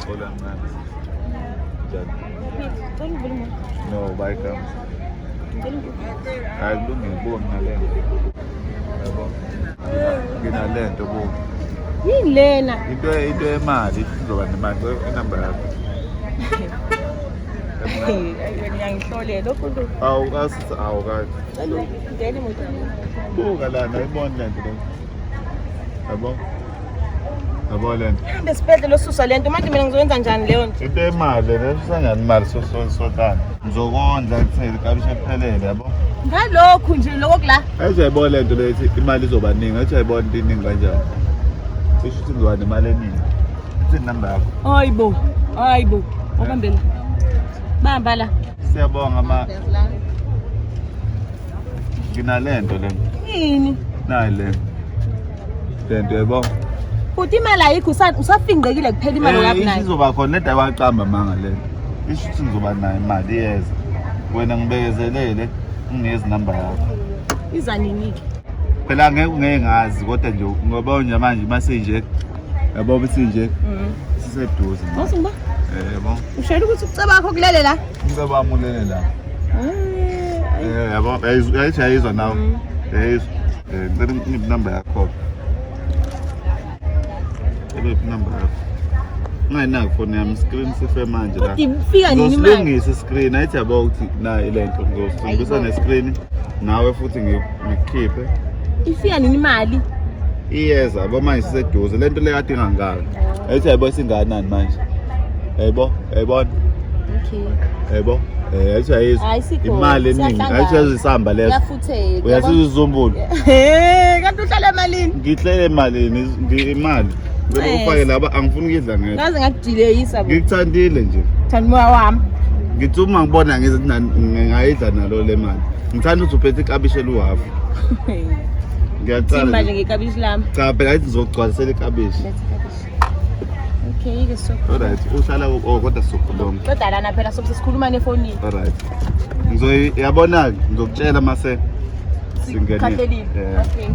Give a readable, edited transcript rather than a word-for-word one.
Hola mncane. Njani? Ngicela uvule imoto. No, bye come. Ngicela uvule. Hayi kulungile buka nginale nto. Yabo. Nginale nto buka. Yini lena? Into yemali izoba nemali inamba yakho. Ngiyangihlolela lokhu lokhu. Awu asitha awu kahle. Cela ungene emotweni. Buka lana ayiboni le nto le. Yabo. Yabo le nto. Hambe esibhedlela osusa lento manje mina ngizoyenza njani leyo nto? Into yemali le usangani imali sosotana. Ngizokondla kuthele kabisha ephelele yabo. Ngalokhu nje lokho kula. Ayithi uyayibona le nto lethi imali izoba ningi, ayithi uyayibona into iningi kanjani. Cishe ukuthi ngizoba nemali eningi. Ithini namba yakho? Hayibo. Hayibo. Awubambela. Bamba la. Siyabonga ma. Nginale nto le. Yini? Nayi le. Le nto yabo. Futhi imali ayikho usafinqekile kuphela imali Eh, okabi nayo. izoba khona lento awaqamba amanga le. Isho ukuthi ngizoba nayo imali iyeza. Wena ngibekezelele unginikeze inamba yakho. Iza nini ke? Phela ngeke ngeke ngazi kodwa nje ngoba nje manje masinje. Yabo besinje siseduze. Awuthi ngiba. Yebo. Ushayela ukuthi uceba wakho kulele la. Umcebo wami ulele la. Yabo, yayithi yayizwa nawe. Yayizwa. Ngicela unginike inamba yakho. Ebe inamba yakho. Ungayinaki ifoni yami, screen sife manje la. Kodwa ifika nini imali? Ngizosilungisa iscreen, ayithi yabo ukuthi nayi le nto ngizosilungisa nescreen nawe futhi ngikukhiphe. Ifika nini imali? Iyeza yabo manje siseduze le nto le kade ingangaka. Ayithi yabo isingakanani manje. Yaybo, yayibona. Okay. Yebo. Ayithi ayizwa. Hayi, sikhona. Imali eningi. Siyahlangana. Ayithi ayizwa isamba leso. Uyafutheka. Uyasizwa isizumbulu. Hey, kanti uhlala emalini? Ngihlele emalini, imali. Ngicela Yes. ufake laba angifuni ukudla ngedwa. Ngaze ngakudileyisa bo. Ngikuthandile nje. Thanda umoya wami. Ngithi uma ngibona ngize ngingayidla nalo le mali. Ngithanda ukuthi uphethe ikabishi eluhafu. Thini Ngiyacala. manje ngekabishi lami. Cha phela ayithi ngizogcwalisela ikabishi. Letha ikabishi. Okay, ke so. Alright, uhlala oh kodwa sizokhuluma. Qeda lana phela sobe sesikhuluma nefonini. Alright. Ngizoyabona ngizokutshela mase singenile. Sikhahlelile. Yeah. Okay.